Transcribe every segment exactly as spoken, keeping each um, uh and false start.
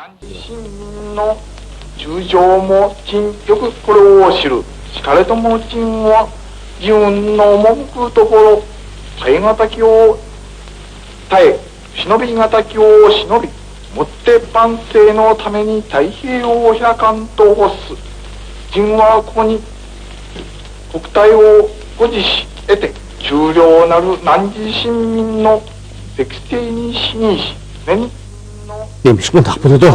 南寺親民の中将も陳よくこれを知る。しかれども陳は自分の赴くところ、耐え難きを耐え、忍び難きを忍び、もって万世のために太平洋百万と欲す。陳はここに国体を護持し得て、忠良なる南寺親民の積成に死にし、念 نېمىشقا ئۇنداق بولىدۇ؟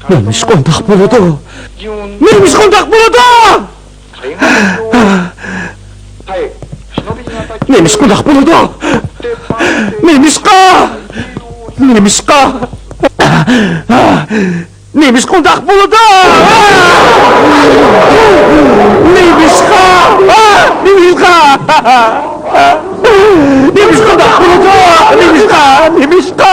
نېمىشقا ئۇنداق بولىدۇ؟ نېمىشقا ئۇنداق بولىدۇ؟ نېمىشقا ئۇنداق بولىدۇ؟ نېمىشقا؟ نېمىشقا؟ نېمىشقا ئۇنداق بولىدۇ؟ نېمىشقا؟ نېمىشقا؟ نېمىشقا ئۇنداق بولىدۇ؟ نېمىشقا؟ نېمىشقا؟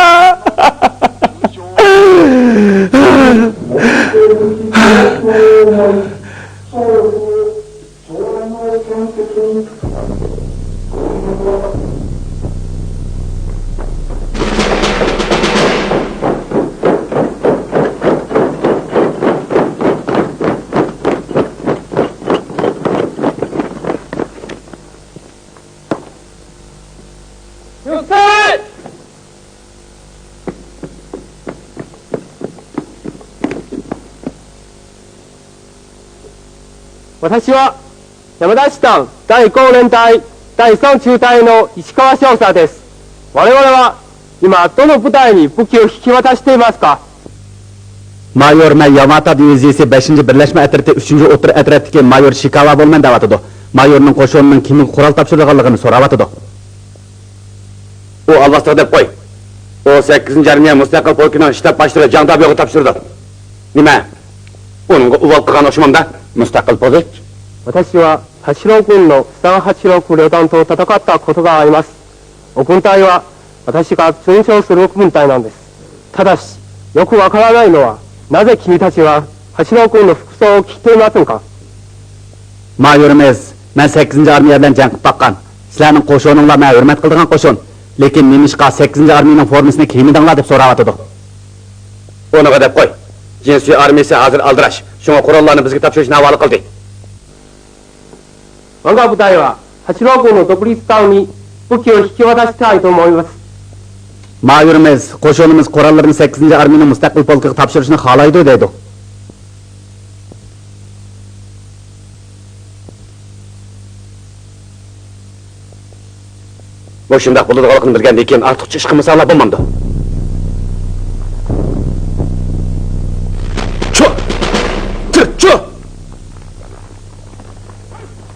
私は山田師団第五連隊第三中隊の石川少佐です。我々は今どの部隊に武器を引き渡していますか？ مايور، مەن ياماتا دىۋىزىيىسى بەشىنچى بىرلەشمە ئەترىتى ئۈچىنچى ئوتتۇرا ئەترەتتىكى مايور شىكاۋا بولىمەن دەۋاتىدۇ. مايورنىڭ قوشۇنىنىڭ كىمگە قورال تاپشۇرىدىغانلىقىنى سوراۋاتىدۇ. ئۇ ئالۋاستىغا دەپ قوي. ئۇ سەككىزىنچى ئارمىيە مۇستەقىل پولكىنىڭ شتاب باشلىقى جاڭ دابيوغا تاپشۇرىدۇ. نېمە؟ ئۇنىڭغا ئۇۋال قىلغان ئوخشىمامدا؟ مۇستەقىل پولك؟ 私は八郎軍の三八郎旅団と戦ったことがあります。お軍隊は私が準将する軍隊なんです。ただし、よくわからないのは、なぜ君たちは八郎軍の服装を着ていませんか؟ مايورىمىز، مەن سەككىزىنچى ئارمىيە بىلەن جەڭ قىلىپ باققان. سىلەرنىڭ قوشۇنۇڭلار مەن ھۆرمەت قىلىدىغان قوشۇن. لېكىن نېمىشقا سەككىزىنچى ئارمىيىنىڭ فورمىسىنى كىيمىدىڭلار دەپ سوراۋاتىدۇ. ئۇنىڭغا دەپ قوي. جىنسۇي ئارمىيىسى ھازىر ئالدىراش. شۇڭا قوراللارنى بىزگە تاپشۇرۇشنى ھاۋالە قىلدى. 我が部隊は八郎軍の独立艦に武器を引き渡したいと思います。 مايورىمىز، قوشۇنىمىز قوراللىرىنى سەككىزىنچى ئارمىيىنىڭ مۇستەقىل پولكىغا تاپشۇرۇشنى خالايدۇ دەيدۇ. مۇشۇنداق بولىدىغانلىقىنى بىلگەندىن كېيىن ئارتۇقچە ئىش قىلمىساڭلار بولمامدۇ؟ چۇ! تىرتچۇ!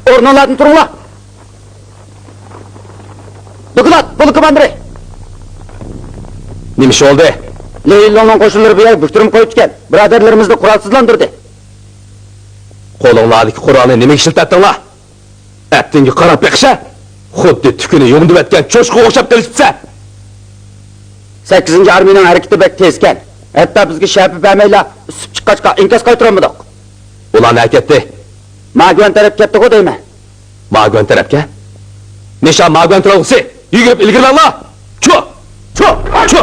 ئورنۇڭلاردىن تۇرۇڭلار! دوكلات، پولك كوماندىرى! نېمە ئىش بولدى؟ لېي لوڭنىڭ قوشۇنلىرى بۇ يەرگە بۇرۇتۇم قويۇپتىكەن. بۇرادەرلىرىمىزنى قورالسىزلاندۇردى. قولۇڭلاردىكى قورالنى نېمىگە ئىشلىتەتتىڭلار؟ ئەپتىڭگە قاراپ بېقىشە، خۇددى تۈكىنى يۇڭدۇۋەتكەن چوشقىغا ئوخشاپ قېلىشىپسەن. سەككىزىنچى ئارمىيىنىڭ ھەرىكىتى بەك تېزكەن. ھەتتا بىزگە شەپە بەرمەيلا ئۈسۈپ چىققاچقا ئىنكاس قايتۇرالمىدۇق. ئۇلار نەگە كەتتى؟ ماگۈەن تەرەپكە كەتتىغۇ دەيمەن. ماگۈەن تەرەپكە؟ نىشان ماگۈەن تۇرالغۇسى! يۈگۈرۈپ ئىلگىرىلەڭلار! چۇ! چۇ! چۇ!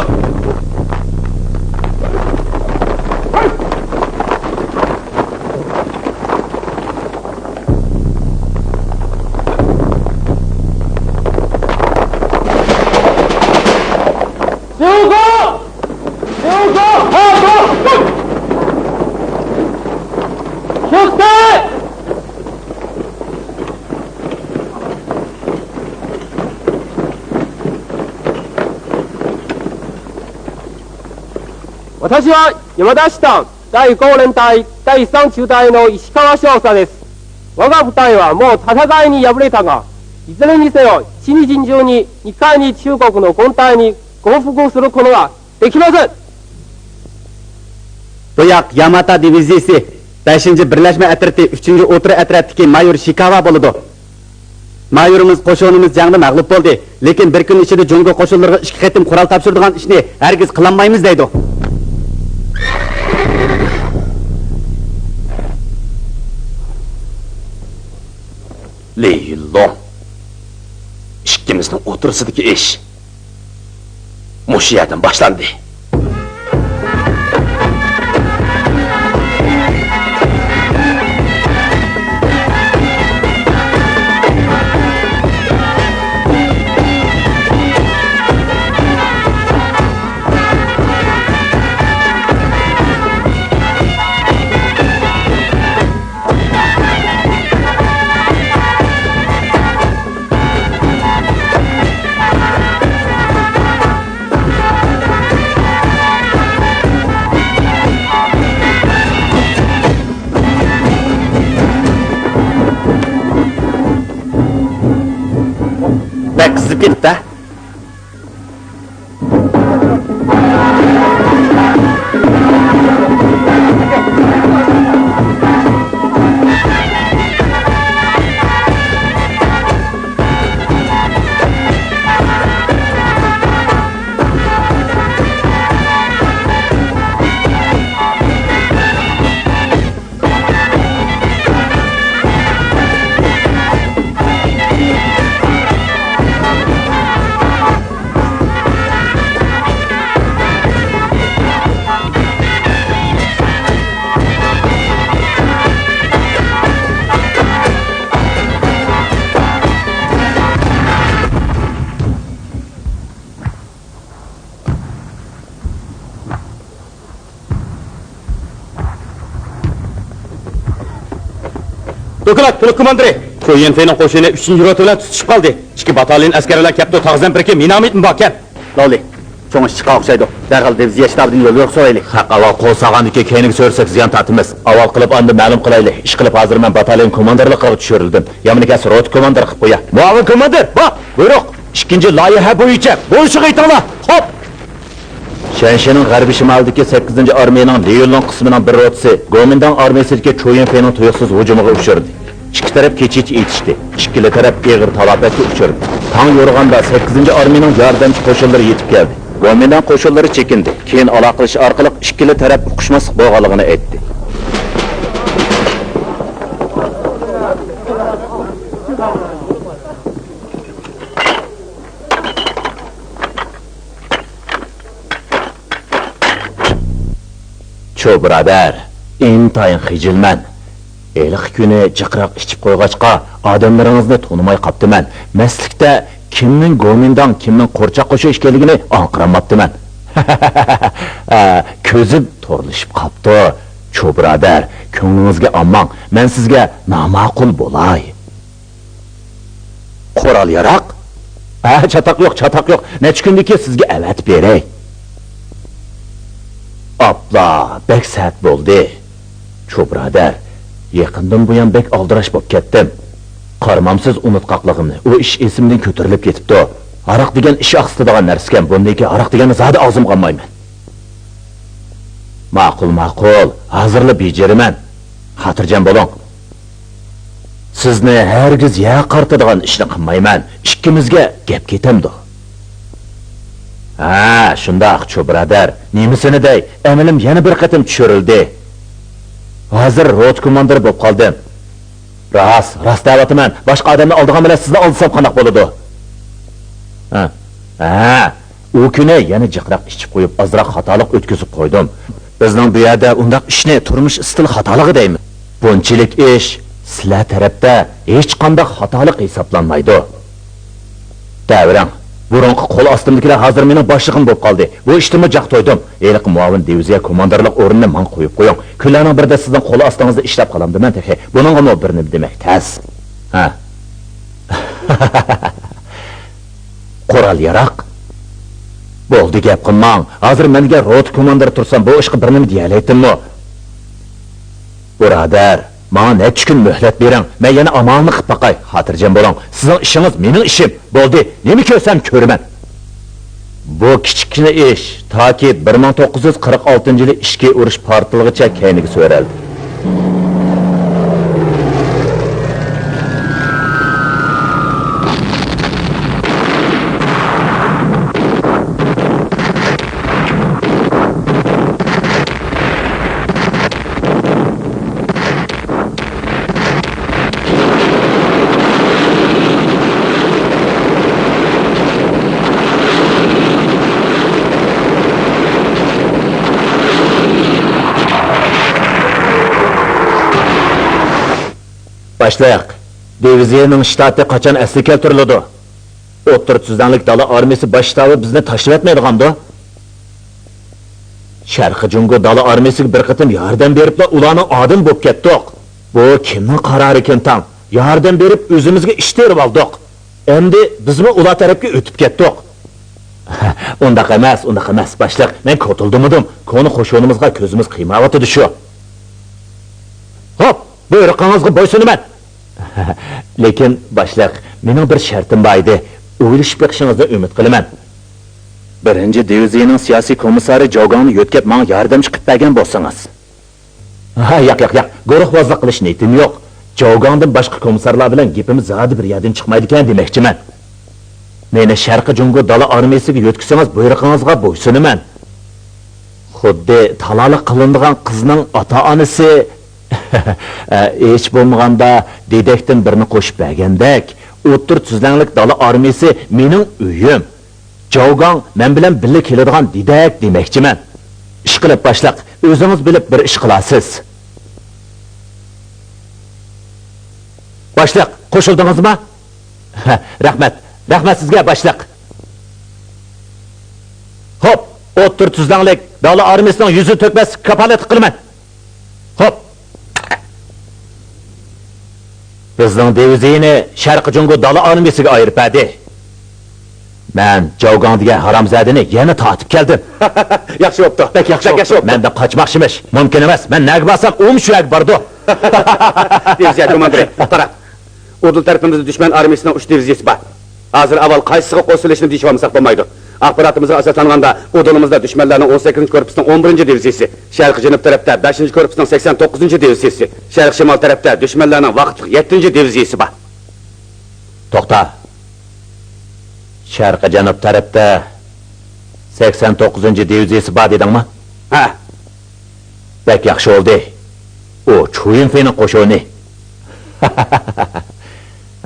وتشیوا یامادا شتان 第五連隊第三中隊の石川少佐です。我が部隊はもう戦いに敗れたが、いずれにせよ、一日中に二回に中国の軍隊に降伏することができません。 بۇ ياق ياماتا دىۋىزىيىسى، بەشىنچى بىرلەشمە ئەترىتى، ئۈچىنچى ئوتتۇرا ئەترەتتىكى مايور شىكاۋا بولىدۇ. مايورىمىز، قوشۇنىمىز جەڭدە مەغلۇپ بولدى، لېكىن بىر كۈن ئىچىدە جۇڭگو قوشۇنلىرىغا ئىككى قېتىم قورال تاپشۇرىدىغان ئىشنى ھەرگىز قىلالمايمىز دەيدۇ. لېي يىنلۇڭ، ئىككىمىزنىڭ ئوتتۇرىسىدىكى ئىش مۇشۇ يەردىن باشلاندى. بەك قىزىپ كېتىپتۇ. دوكلات، پولك كوماندىرى! چۇ يۈنفېينىڭ قوشۇنى ئۈچىنچى روتا بىلەن تۇتىشىپ قالدى. ئىككى باتاليون ئەسكەرلەر كەپتۇ، تاغ زەمپىرىكى، مىناميېتمۇ باركەن. لاۋلى، چوڭ ئىش چىققان ئوخشايدۇ. دەرھال دىۋىزىيە شتابىدىن يول يورۇق سورايلى. خەق ئاۋۋال قول سالغاندىن كېيىن كەينىگە سۆرىسەك زىيان تارتىمىز. ئاۋۋال قىلىپ ئاندىن مەلۇم قىلايلى. ئىشقىلىپ ھازىر مەن باتاليون كوماندىرلىقىغا چۈشۈرۈلدۈم. يامىنى كەلسە روتا كوماندىرى قىلىپ قوياي. مۇئاۋىن كوماندىر، بار! بۇيرۇق! ئىككىنچى لايىھە بويىچە بولۇشىغا ئېيتىڭلار. خوپ! شەنشىنىڭ غەربىي شىمالىدىكى سەككىزىنچى ئارمىيەنىڭ ليۇلۇڭ قىسمىنىڭ بىر روتىسى گومىنداڭ ئارمىيەسىدىكى چۇ يۈنفېينىڭ تۇيۇقسىز ھۇجۇمىغا ئۇچرىدى. ئىككى تەرەپ كېچىچە ئېتىشتى. ئىككىلا تەرەپ ئېغىر تالاپەتكە ئۇچرىدى. تاڭ يورۇغاندا سەككىزىنچى ئارمىيەنىڭ ياردەمچى قوشۇنلىرى يېتىپ كەلدى. گومىنداڭ قوشۇنلىرى چېكىندى. كېيىن ئالاقىلىشىش ئارقىلىق ئىككىلا تەرەپ ئۇقۇشماسلىق بولغانلىقىنى ئېيتتى. چۇ بۇرادەر، ئىنتايىن خىجىلمەن. ھېلىقى كۈنى جىقراق ئىچىپ قويغاچقا، ئادەملىرىڭىزنى تونۇماي قاپتىمەن. مەستلىكتە كىمنىڭ گومىنداڭ، كىمنىڭ قورچاق قوشۇن ئىكەنلىكىنى ئاڭقىرالماپتىمەن. ھە، كۆزۈم تورلىشىپ قاپتۇ. چۇ بۇرادەر، كۆڭلىڭىزگە ئالماڭ، مەن سىزگە ناماقۇل بولاي. قورال-ياراق؟ ھە، چاتاق يوق، چاتاق يوق. نەچچە كۈندىن كېيىن سىزگە ئەۋەتىپ بېرەي. ئاپلا، بەك سەت بولدى. چۇ بۇرادەر، يېقىندىن بۇيان بەك ئالدىراش بولۇپ كەتتىم. قارىمامسىز ئۇنتقاقلىقىمنى، ئۇ ئىش ئېسىمدىن كۆتۈرۈلۈپ كېتىپتۇ. ھاراق دېگەن ئىش ئاقسىتىدىغان نەرسىكەن، بۇندىن كېيىن ھاراق دېگەننى زادى ئاغزىمغا ئالمايمەن. ماقۇل، ماقۇل، ھازىرلا بېجىرىمەن. خاتىرجەم بولۇڭ. سىزنى ھەرگىز يەر قارىتىدىغان ئىشنى قىلمايمەن، ئىككىمىزگە گەپ كېتەمدۇ؟ ھە، شۇنداق، چۇ بۇرادەر، نېمىسىنى دەي، ئەمىلىم يەنە بىر قېتىم چۈشۈرۈلدى. ھازىر روتا كوماندىرى بولۇپ قالدىم. راست، راست دەۋاتىمەن، باشقا ئادەمنى ئالىدىغان بىلەن سىزنى ئالدىسام قانداق بولىدۇ؟ ھە، ھە، ئۇ كۈنى يەنە جىقراق ئىچىپ قويۇپ، ئازراق خاتالىق ئۆتكۈزۈپ قويدۇم. بىزنىڭ بۇ يەردە ئۇنداق ئىشنى تۇرمۇش ئىستىلى خاتالىقى دەيمىز. بۇنچىلىك ئىش سىلەر تەرەپتە ھېچقانداق خاتالىق ھېسابلانمايدۇ. دەۋېرىڭ، بۇرۇنقى قول ئاستىمدىكىلەر ھازىر مېنىڭ باشلىقىم بولۇپ قالدى. بۇ ئىشتىنمۇ جاق تويدۇم. ھېلىقى مۇئاۋىن دىۋىزىيە كوماندىرلىق ئورنىنى ماڭا قويۇپ قويۇڭ. كۈنلەرنىڭ بىرىدە سىزنىڭ قول ئاستىڭىزدا ئىشلەپ قالامدىمەن تېخى. بۇنىڭغىمۇ بىر نېمە دېمەك تەس. ھە. قورال-ياراق؟ بولدى، گەپ قىلماڭ. ھازىر مەن دېگەن روتا كوماندىرى تۇرسام، بۇ ئىشقا بىر نېمە دېيەلەيتتىممۇ؟ بۇرادەر، ماڭا نەچچە كۈن مۆھلەت بېرىڭ، مەن يەنە ئامالىنى قىلىپ باقاي. خاتىرجەم بولۇڭ، سىزنىڭ ئىشىڭىز مېنىڭ ئىشىم. بولدى، نېمە كۆرسەم كۆرىمەن. بۇ كىچىككىنە ئىش تاكى بىر مىڭ توققۇز يۈز قىرىق ئالتىنچى يىلى ئىچكى ئۇرۇش پارتلىغىچە كەينىگە سۆرەلدى. باشلىق، دىۋىزىيەنىڭ شتاتى قاچان ئەسلىگە كەلتۈرۈلىدۇ؟ ئوتتۇرا تۈزلەڭلىك دالا ئارمىيىسى باش شتابى بىزنى تاشلىۋەتمەيدىغاندۇ؟ شەرقىي جۇڭگو دالا ئارمىيىسىگە بىر قېتىم ياردەم بېرىپلا ئۇلارنىڭ ئادىمى بولۇپ كەتتۇق. بۇ كىمنىڭ قارارىكىن تاڭ؟ ياردەم بېرىپ ئۆزىمىزگە ئىش تېرىۋالدۇق. ئەمدى بىزمۇ ئۇلار تەرەپكە ئۆتۈپ كەتتۇق. ئۇنداق ئەمەس، ئۇنداق ئەمەس، باشلىق. مەن كوتۇلدىمىدىم. كونا قوشۇنىمىزغا كۆزىمىز قىيمايۋاتىدۇ شۇ. خوپ، بۇيرۇقىڭىزغا بويسۇنىمەن. لېكىن، باشلىق، مېنىڭ بىر شەرتىم بار ئىدى. ئويلىشىپ بېقىشىڭىزنى ئۈمىد قىلىمەن. بىرىنچى دىۋىزىيىنىڭ سىياسىي كومىسسارى جاۋگاڭنى يۆتكەپ ماڭا ياردەمچى قىلىپ بەرگەن بولسىڭىز. ھە، ياق، ياق، ياق. گۇرۇھبازلىق قىلىش نىيىتىم يوق. جاۋگاڭدىن باشقا كومىسسارلار بىلەن گېپىمىز زادى بىر يەردىن چىقمايدىكەن دېمەكچىمەن. مېنى شەرقىي جۇڭگو دالا ئارمىيىسىگە يۆتكىسىڭىز بۇيرۇقىڭىزغا بويسۇنىمەن. خۇددى تالالىق قىلىنىدىغان قىزنىڭ ئاتا-ئانىسى، ھېچ بولمىغاندا دېدەكتىن بىرنى قوشۇپ بەرگەندەك، ئوتتۇرا تۈزلەڭلىك دالا ئارمىيىسى مېنىڭ ئۆيۈم. جاۋگاڭ مەن بىلەن بىللە كېلىدىغان دېدەك دېمەكچىمەن. ئىشقىلىپ باشلىق، ئۆزىڭىز بىلىپ بىر ئىش قىلارسىز. باشلىق، قوشۇلدىڭىزمۇ؟ رەھمەت، رەھمەت سىزگە، باشلىق. خوپ، ئوتتۇرا تۈزلەڭلىك دالا ئارمىيىسىنىڭ يۈزىنى تۆكمەسلىككە كاپالەتلىك قىلىمەن. خوپ. بىزنىڭ دىۋىزىيىنى شەرقىي جۇڭگو دالا ئارمىيىسىگە ئايرىپ بەردى. مەن جاۋگاڭ دېگەن ھارامزادىنى يەنە تارتىپ كەلدىم. ياخشى بوپتۇ. بەك ياخشى بوپتۇ. مەندىن قاچماقچىمىش. مۇمكىن ئەمەس. مەن نەگە بارسام، ئۇمۇ شۇ يەرگە بارىدۇ. دىۋىزىيە كوماندىرى، قارا. ئۇدۇل تەرىپىمىزدە دۈشمەن ئارمىيىسىنىڭ ئۈچ دىۋىزىيىسى بار. ھازىر ئاۋۋال قايسىسىغا قول سېلىشنى دېيىشىۋالمىساق بولمايدۇ. ئاخباراتىمىزغا ئاساسلانغاندا، ئۇدۇلىمىزدا دۈشمەنلەرنىڭ ئون سەككىزىنچى كورپۇسنىڭ ئون بىرىنچى دىۋىزىيىسى، شەرقىي جەنۇب تەرەپتە بەشىنچى كورپۇسنىڭ سەكسەن توققۇزىنچى دىۋىزىيىسى، شەرقىي شىمال تەرەپتە دۈشمەنلەرنىڭ ۋاقىتلىق يەتتىنچى دىۋىزىيىسى بار. توختا. شەرقىي جەنۇب تەرەپتە سەكسەن توققۇزىنچى دىۋىزىيىسى بار دېدىڭمۇ؟ ھە. بەك ياخشى بولدى. ئۇ چۇيۈنفېينىڭ قوشۇنى.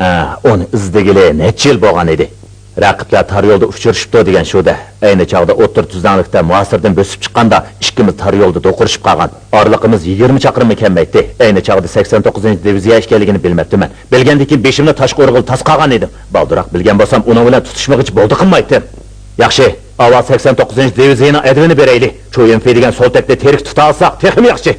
ھە، ئۇنى ئىزدىگىلى نەچچە يىل بولغان ئىدى. رەقىبلەر تار يولدا ئۇچرىشىپتۇ دېگەن شۇ-دە. ئەينى چاغدا ئوتتۇرا تۈزلەڭلىكتە مۇھاسىرىدىن بۆسۈپ چىققاندا، ئىككىمىز تار يولدا دوقۇرۇشۇپ قالغان. ئارىلىقىمىز يىگىرمە چاقىرىممۇ كەلمەيتتى. ئەينى چاغدا سەكسەن توققۇزىنچى دىۋىزىيە ئىكەنلىكىنى بىلمەپتىمەن. بىلگەندىن كېيىن بېشىمنى تاشقا ئۇرغىلى تاس قالغان ئىدىم. بالدۇرراق بىلگەن بولسام، ئۇنىڭ بىلەن تۇتۇشمىغىچە بولدى قىلمايتتىم. ياخشى، ئاۋۋال سەكسەن توققۇزىنچى دىۋىزىيىنىڭ ئەدۋىنى بېرەيلى. چۇيۈنفېي دېگەن سولتەكنى تىرىك تۇتالىساق، تېخىمۇ ياخشى.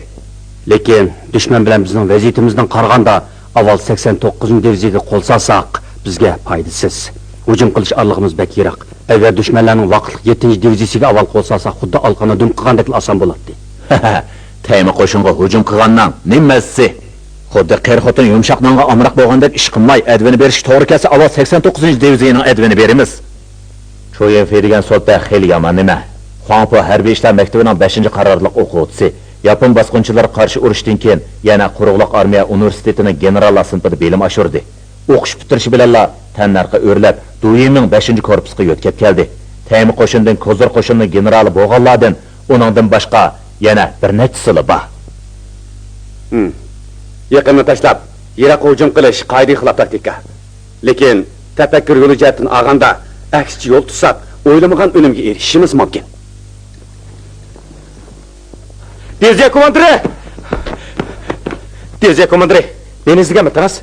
لېكىن دۈشمەن بىلەن بىزنىڭ ۋەزىيىتىمىزدىن قارىغاندا، ئاۋۋال سەكسەن توققۇزىنچى دىۋىزىيەگە قول سالساق، بىزگە پايدىسىز. ھۇجۇم قىلىش ئارىلىقىمىز بەك يىراق. ئەگەر دۈشمەنلەرنىڭ ۋاقىتلىق يەتتىنچى دىۋىزىيىسىگە ئاۋۋال قول سالساق، خۇددى ئالقاننى دۈم قىلغاندەكلا ئاسان بولاتتى. تەيمە قوشۇنغا ھۇجۇم قىلغاننىڭ نېمە مەززىسى؟ خۇددى قېرى خوتۇن يۇمشاق نانغا ئامراق بولغاندەك ئىش قىلماي، ئەدۋىنى بېرىشكە توغرا كەلسە، ئاۋۋال سەكسەن توققۇزىنچى دىۋىزىيىنىڭ ئەدۋىنى بېرىمىز. چۇيۈنفېي دېگەن سولتەك خېلى يامان نېمە. خۇاڭپو ھەربىي ئىشلار مەكتىپىنىڭ بەشىنچى قارارلىق ئوقۇغۇچىسى. ياپون باسقۇنچىلىرىغا قارشى ئۇرۇشتىن كېيىن يەنە قۇرۇقلۇق ئارمىيە ئۇنىۋېرسىتېتىنىڭ گېنېراللار سىنىپىدا بىلىم ئاشۇردى. ئوقۇش پۈتتۈرۈشى بىلەنلا تەننەرخقا ئۆرلەپ، دۇيىمىڭ بەشىنچى كورپۇسقا يۆتكەپ كەلدى. تەيمە قوشۇندىن كوزۇر قوشۇنىنىڭ گېنېرالى بولغانلاردىن ئۇنىڭدىن باشقا يەنە بىر نەچچىسىلا بار. ھىم. يېقىننى تاشلاپ، يىراققا ھۇجۇم قىلىش قائىدىگە خىلاپ تاكتىكا. لېكىن تەپەككۇر يولى جەھەتتىن ئالغاندا، ئەكسىچە يول تۇتساق، ئويلىمىغان ئۈنۈمگە ئېرىشىشىمىز مۇمكىن. دىۋىزىيە كوماندىرى! دىۋىزىيە كوماندىرى! مېنى ئىزدىگەنمىدىڭىز؟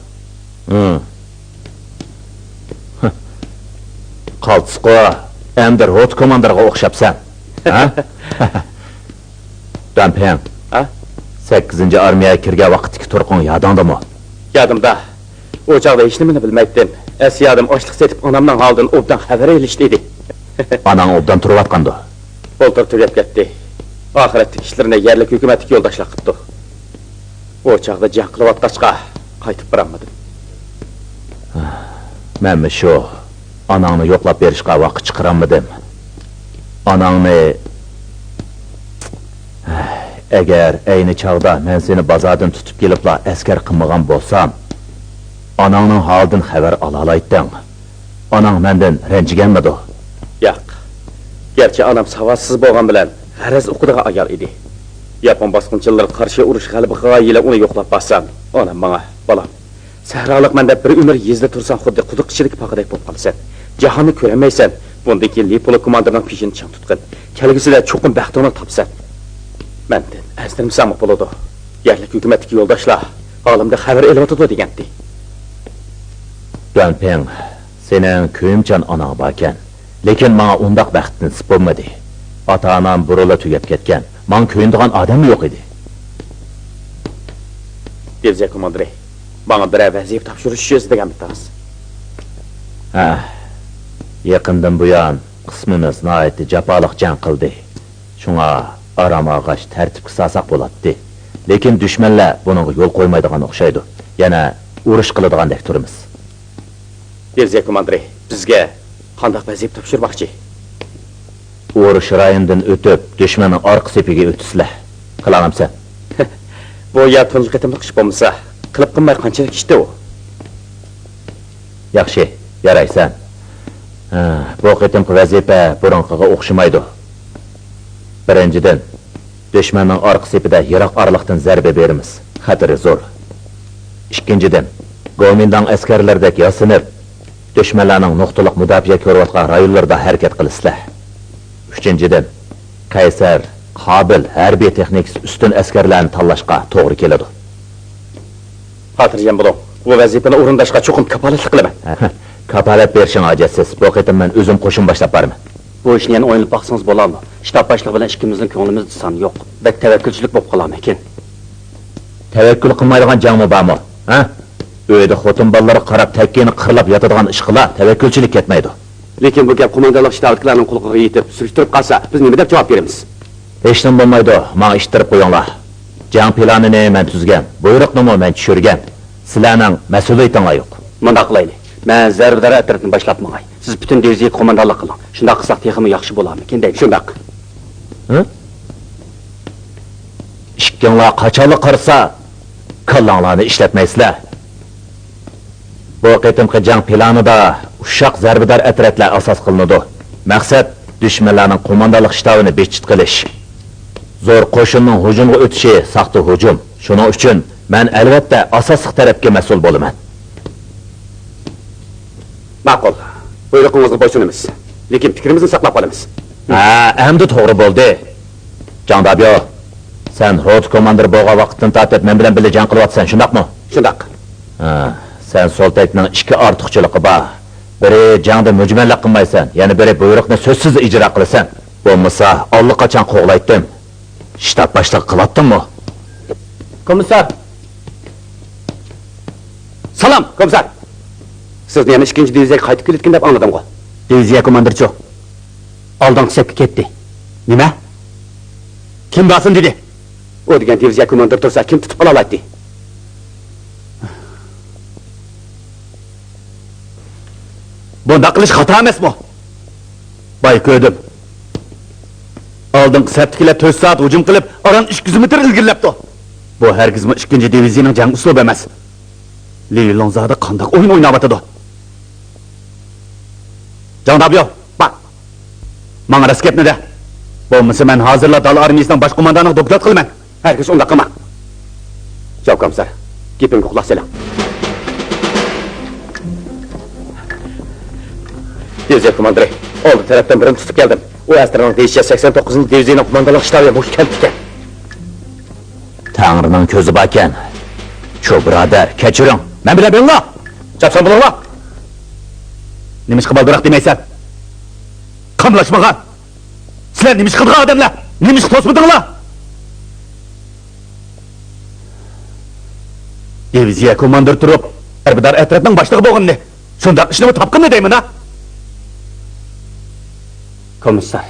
ھىم. قالتىسقۇ، ئەمدى روتا كوماندىرىغا ئوخشاپسەن. ھە؟ دۈەنپىڭ. ھە؟ سەككىزىنچى ئارمىيەگە كىرگەن ۋاقىتتىكى تۇرقۇڭ يادىڭدىمۇ؟ يادىمدا. ئۇ چاغدا ھېچنېمىنى بىلمەيتتىم. ئەسلى يادىم ئاشلىق سېتىپ ئانامنىڭ ھالىدىن ئوبدان خەۋەر ئېلىشتا ئىدى. ئاناڭ ئوبدان تۇرۇۋاتقاندۇ؟ بۇلتۇر تۈگەپ كەتتى. ئاخىرەتتىكى ئىشلىرىنى يەرلىك ھۆكۈمەتتىكى يولداشلار قىپتۇ. ئۇ چاغدا جەڭ قىلىۋاتقاچقا، قايتىپ بارالمىدىم. مەنمۇ شۇ. ئاناڭنى يوقلاپ بېرىشقا ۋاقىت چىقىرالمىدىم. ئاناڭنى، ئەگەر ئەينى چاغدا مەن سېنى بازاردىن تۇتۇپ كېلىپلا ئەسكەر قىلمىغان بولسام، ئاناڭنىڭ ھالىدىن خەۋەر ئالالايتتىڭ. ئاناڭ مەندىن رەنجىگەنمىدۇ؟ ياق. گەرچە ئانام ساۋاتسىز بولغان بىلەن، غەرەز ئوقۇيدىغان ئايال ئىدى. ياپون باسقۇنچىلىرىغا قارشى ئۇرۇش غەلىبە قىلغان يىلى ئۇنى يوقلاپ بارسام، ئانام ماڭا، بالام، سەھرالىقمەن دەپ بىر ئۆمۈر يېزىدا تۇرساڭ، خۇددى قۇدۇق ئىچىدىكى پاقىدەك بولۇپ قالىسەن. جاھاننى كۆرەلمەيسەن. بۇندىن كېيىن لىپولو كوماندىرنىڭ پېشىنى چىڭ تۇتقىن. كەلگۈسىدە چوقۇم بەختىڭنى تاپىسەن. مەندىن ئەنسىرىمىسەڭمۇ بولىدۇ. يەرلىك ھۆكۈمەتتىكى يولداشلار ھالىمدىن خەۋەر ئېلىۋاتىدۇ دېگەنتى. دۈەنپىڭ، سېنىڭ كۆيۈمچان ئاناڭ باركەن. لېكىن ماڭا ئۇنداق بەخت نېسىپ بولمىدى. ئاتا-ئانام بۇرۇنلا تۈگەپ كەتكەن. ماڭا كۆيۈنىدىغان ئادەممۇ يوق ئىدى. دىۋىزىيە كوماندىرى، ماڭا بىرەر ۋەزىپە تاپشۇرۇش ئۈچۈن ئىزدىگەنمىدىڭىز؟ ھە. يېقىندىن بۇيان قىسمىمىز ناھايىتى جاپالىق جەڭ قىلدى. شۇڭا ئارام ئالغاچ تەرتىپكە سالساق بولاتتى. لېكىن دۈشمەنلەر بۇنىڭغا يول قويمايدىغان ئوخشايدۇ. يەنە ئۇرۇش قىلىدىغاندەك تۇرىمىز. دىۋىزىيە كوماندىرى، بىزگە قانداق ۋەزىپە تاپشۇرماقچى؟ ئۇرۇش رايونىدىن ئۆتۈپ، دۈشمەننىڭ ئارقا سېپىگە ئۆتىسىلەر. قىلاڭامسەن؟ بۇ يا تۇنجى قېتىملىق ئىش بولمىسا، قىلىپ قىلماي قانچىلىك ئىشتى ئۇ؟ ياخشى، يارايسەن. ھە، بۇ قېتىمقى ۋەزىپە بۇرۇنقىغا ئوخشىمايدۇ. بىرىنچىدىن، دۈشمەننىڭ ئارقا سېپىدە يىراق ئارىلىقتىن زەربە بېرىمىز. خەتىرى زور. ئىككىنچىدىن، گومىنداڭ ئەسكەرلىرىدەك ياسىنىپ، دۈشمەنلەرنىڭ نۇقتىلىق مۇداپىئە كۆرۈۋاتقان رايونلىرىدا ھەرىكەت قىلىسىلەر. ئۈچىنچىدىن، قەيسەر، قابىل ھەربىي تېخنىكىسى ئۈستۈن ئەسكەرلەرنى تاللاشقا توغرا كېلىدۇ. خاتىرجەم بولۇڭ، بۇ ۋەزىپىنى ئورۇنداشقا چوقۇم كاپالەتلىك قىلىمەن. كاپالەت بېرىشىڭ ھاجەتسىز، بۇ قېتىم مەن ئۆزۈم قوشۇن باشلاپ بارىمەن. بۇ ئىشنى يەنە ئويلىنىپ باقسىڭىز بولامدۇ؟ شتاب باشلىقى بىلەن ئىككىمىزنىڭ كۆڭلىمىزدە سان يوق. بەك تەۋەككۈلچىلىك بولۇپ قالارمىكىن؟ تەۋەككۈل قىلمايدىغان جەڭمۇ بارمۇ؟ ھە؟ ئۆيدە خوتۇن بالىلىرىغا قاراپ تەككىنى قىرلاپ ياتىدىغان ئىشقىلا تەۋەككۈلچىلىك كەتمەيدۇ. لېكىن بۇ گەپ قوماندانلىق شتابىدىكىلەرنىڭ قۇلىقىغا يېتىپ، سۈرۈشتۈرۈپ قالسا، بىز نېمە دەپ جاۋاب بېرىمىز؟ ھېچنېمە بولمايدۇ، ماڭا ئىتتىرىپ قويۇڭلار. جەڭ پىلانىنى مەن تۈزگەن، بۇيرۇقنىمۇ مەن چۈشۈرگەن. سىلەرنىڭ مەسئۇلىيىتىڭلار يوق. مۇنداق قىلايلى، مەن زەربىدار ئەترىتىنى باشلاپ ماڭاي. سىز پۈتۈن دىۋىزىيەگە قوماندانلىق قىلىڭ. شۇنداق قىلساق تېخىمۇ ياخشى بولارمىكىن دەيمەن. شۇنداق. ھە؟ ئىككىڭلار قاچانلا قارىسا، كاللاڭلارنى ئىشلەتمەيسىلەر. بۇ قېتىمقى جەڭ پىلانىدا ئۇششاق زەربىدار ئەترەتلەر ئاساس قىلىنىدۇ. مەقسەت، دۈشمەنلەرنىڭ قوماندانلىق شتابىنى بىتچىت قىلىش. زور قوشۇننىڭ ھۇجۇمغا ئۆتۈشى ساختا ھۇجۇم. شۇنىڭ ئۈچۈن مەن، ئەلۋەتتە، ئاساسلىق تەرەپكە مەسئۇل بولىمەن. ماقۇل. بۇيرۇقىڭىزغا بويسۇنىمىز. لېكىن پىكرىمىزنى ساقلاپ قالىمىز. ھە، ئەمدى توغرا بولدى. جاڭ دابيو، سەن روتا كوماندىرى بولغان ۋاقىتتىن تارتىپ مەن بىلەن بىللە جەڭ قىلىۋاتىسەن، شۇنداقمۇ؟ شۇنداق. ھە، سەن سولتەكنىڭ ئىككى ئارتۇقچىلىقى بار. بىرى، جەڭدە مۈجمەللىك قىلمايسەن، يەنە بىرى، بۇيرۇقنى سۆزسىز ئىجرا قىلىسەن. بولمىسا، ئاللىقاچان قوغلايتتىم. شتاب باشلىقى قىلاتتىممۇ؟ كومىسسار! سالام، كومىسسار! سىزنى يەنە ئىككىنچى دىۋىزىيەگە قايتىپ كېلىدىكەن دەپ ئاڭلىدىمغۇ؟ دىۋىزىيە كوماندىرىچۇ؟ ئالدىنقى سەپكە كەتتى. نېمە؟ كىم بارسۇن دېدى؟ ئۇ دېگەن دىۋىزىيە كوماندىرى تۇرسا، كىم تۇتۇپ قالالايتتى؟ بۇنداق قىلىش خاتا ئەمەسمۇ؟ بايا كۆردۈم. ئالدىنقى سەپتىكىلەر تۆت سائەت ھۇجۇم قىلىپ، ئاران ئىككى يۈز مېتىر ئىلگىرىلەپتۇ. بۇ ھەرگىزمۇ ئىككىنچى دىۋىزىيىنىڭ جەڭ ئۇسلۇبى ئەمەس. لى لوڭزادە قانداق ئويۇن ئويناۋاتىدۇ؟ جاڭ دابيو، باق! ماڭا راست گەپنى دە. بولمىسا مەن ھازىرلا دالا ئارمىيىسىنىڭ باش قوماندانىغا دوكلات قىلىمەن. ھەرگىز ئۇنداق قىلما. جاۋ كومىسسار، گېپىمگە قۇلاق سېلىڭ. دىۋىزىيە كوماندىرى، ئالدى تەرەپتىن بىرىنى تۇتۇپ كەلدىم. ئۇ ئەسكەرنىڭ دېيىشىچە، سەكسەن توققۇزىنچى دىۋىزىيىنىڭ قوماندانلىق شتابى مۇشۇ كەنتتىكەن. تەڭرىنىڭ كۆزى باركەن. چۇ بۇرادەر، كەچۈرۈڭ. مەن بىلەن بېرىڭلار. چاپسان بولۇڭلار. نېمىشقا بالدۇراق دېمەيسەن؟ قاملاشمىغان. سىلەر نېمە ئىش قىلىدىغان ئادەملەر؟ نېمە ئىش توسمىدىڭلار؟ دىۋىزىيە كوماندىرى تۇرۇپ، زەربىدار ئەترەتنىڭ باشلىقى بولغىنىنى، شۇنداق ئىشنىمۇ تاپقىنىنى دەيمەن ھە! كومىسسار،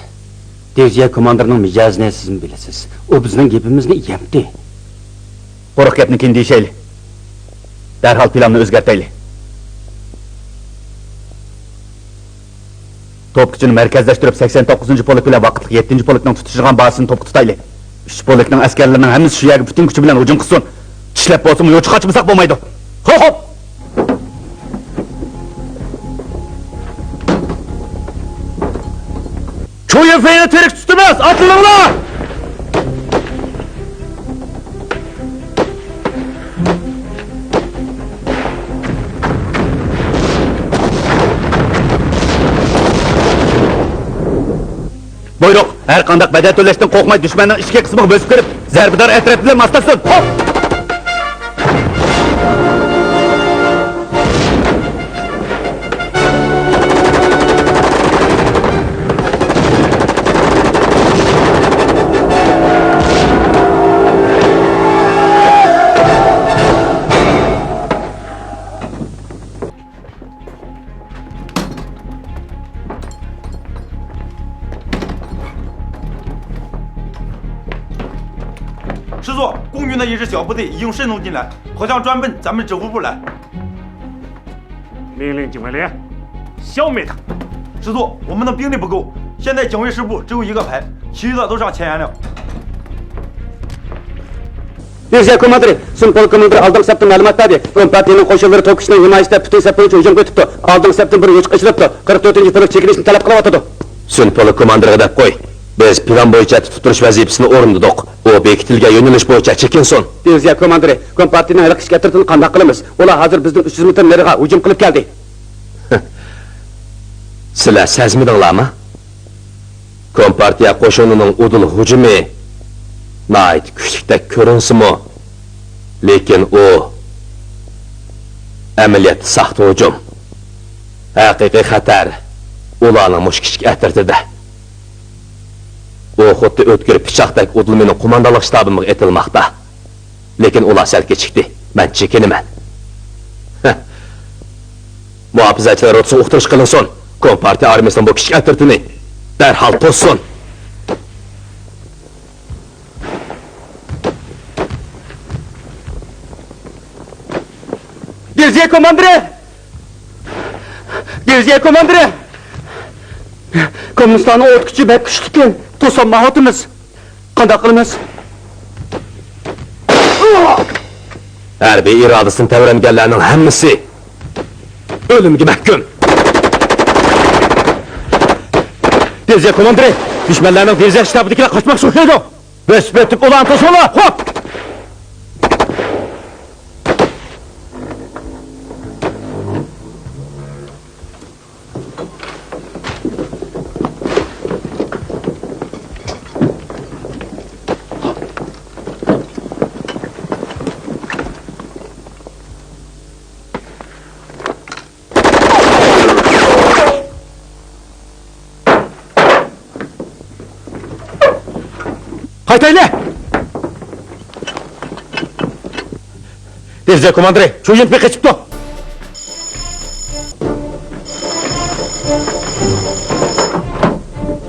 دىۋىزىيە كوماندىرىنىڭ مىجەزىنى سىزمۇ بىلىسىز. ئۇ بىزنىڭ گېپىمىزنى يەمدى. قۇرۇق گەپنى كېيىن دېيىشەيلى. دەرھال پىلاننى ئۆزگەرتەيلى. توپكىچىنى مەركەزلەشتۈرۈپ، سەكسەن توققۇزىنچى پولك بىلەن ۋاقىتلىق يەتتىنچى پولكنىڭ تۇتىشىدىغان بازىسىنى توپقا تۇتايلى. ئۈچ پولكنىڭ ئەسكەرلىرىنىڭ ھەممىسى شۇ يەرگە پۈتۈن كۈچى بىلەن ھۇجۇم قىلسۇن. چىشلەپ بولسىمۇ يوچۇق قاچمىساق بولمايدۇ. خوپ، خوپ! چۇيۈنفېينى تىرىك تۇتىمىز! ئاتلىنىڭلار! بۇيرۇق، ھەر قانداق بەدەل تۆلەشتىن قورقماي، دۈشمەننىڭ ئىچكى قىسمىغا بۆسۈپ كىرىپ، زەربىدار ئەترەت بىلەن ماسلاشسۇن. خوپ!师座，公军的一支小部队已经顺从进来，好像专奔咱们指挥部来。命令警卫连消灭他。师座，我们的兵力不够，现在警卫师部只有一个排，其余的都上前沿了。 دىۋىزىيە كوماندىرى، سۇن پولك كوماندىرى ئالدىنقى سەپتىن مەلۇمات بەردى. كومپارتىيىنىڭ قوشۇنلىرى توك كۈچىنىڭ ھىمايىسىدە پۈتۈن سەپ بويىچە ھۇجۇمغا ئۆتۈپتۇ. ئالدىنقى سەپتىن بىر يوچۇق ئېچىلىپتۇ. قىرىق تۆتىنچى پولك چېكىنىشنى تەلەپ قىلىۋاتىدۇ. سۇن پولك كوماندىرىغا دەپ قوي. بىز پىلان بويىچە تۇتۇپ تۇرۇش ۋەزىپىسىنى ئورۇندىدۇق. ئۇ بېكىتىلگەن يۆنىلىش بويىچە چېكىنسۇن. دىۋىزىيە كوماندىرى، كومپارتىيىنىڭ ھېلىقى ئىككى ئەترىتىنى قانداق قىلىمىز؟ ئۇلار ھازىر بىزدىن ئۈچ يۈز مېتىر نېرىغا ھۇجۇم قىلىپ كەلدى. سىلەر سەزمىدىڭلارمۇ؟ كومپارتىيە قوشۇنىنىڭ ئۇدۇل ھۇجۇمى ناھايىتى كۈچلۈكتەك كۆرۈنسىمۇ، لېكىن ئۇ ئەمەلىيەتتە ساختا ھۇجۇم. ھەقىقىي خەتەر ئۇلارنىڭ مۇشۇ كىچىك ئەترىتىدە. ئۇ خۇددى ئۆتكۈر پىچاقتەك ئۇدۇل مېنىڭ قوماندانلىق شتابىمغا ئېتىلماقتا. لېكىن ئۇلار سەل كېچىكتى. مەن چېكىنىمەن. ھە. مۇھاپىزەتچىلەر روتىسىغا ئۇقتۇرۇش قىلىنسۇن. كومپارتىيە ئارمىيىسىنىڭ بۇ كىچىك ئەترىتىنى دەرھال توسسۇن. دىۋىزىيە كوماندىرى! دىۋىزىيە كوماندىرى! كوممۇنىستلارنىڭ ئوت كۈچى بەك كۈچلۈككەن. توسالمايۋاتىمىز. قانداق قىلىمىز؟ ھەربىي ئىرادىسىنى تەۋرەنگەنلەرنىڭ ھەممىسى ئۆلۈمگە مەھكۇم. دىۋىزىيە كوماندىرى، دۈشمەنلەرنىڭ دىۋىزىيە شتابىدىكىلەر قاچماقچى ئوخشايدۇ. بۆسۈپ ئۆتۈپ ئۇلارنى توسۇڭلار. خوپ! قايتايلى! دىۋىزىيە كوماندىرى چۇيىنپېي قېچىپتۇ.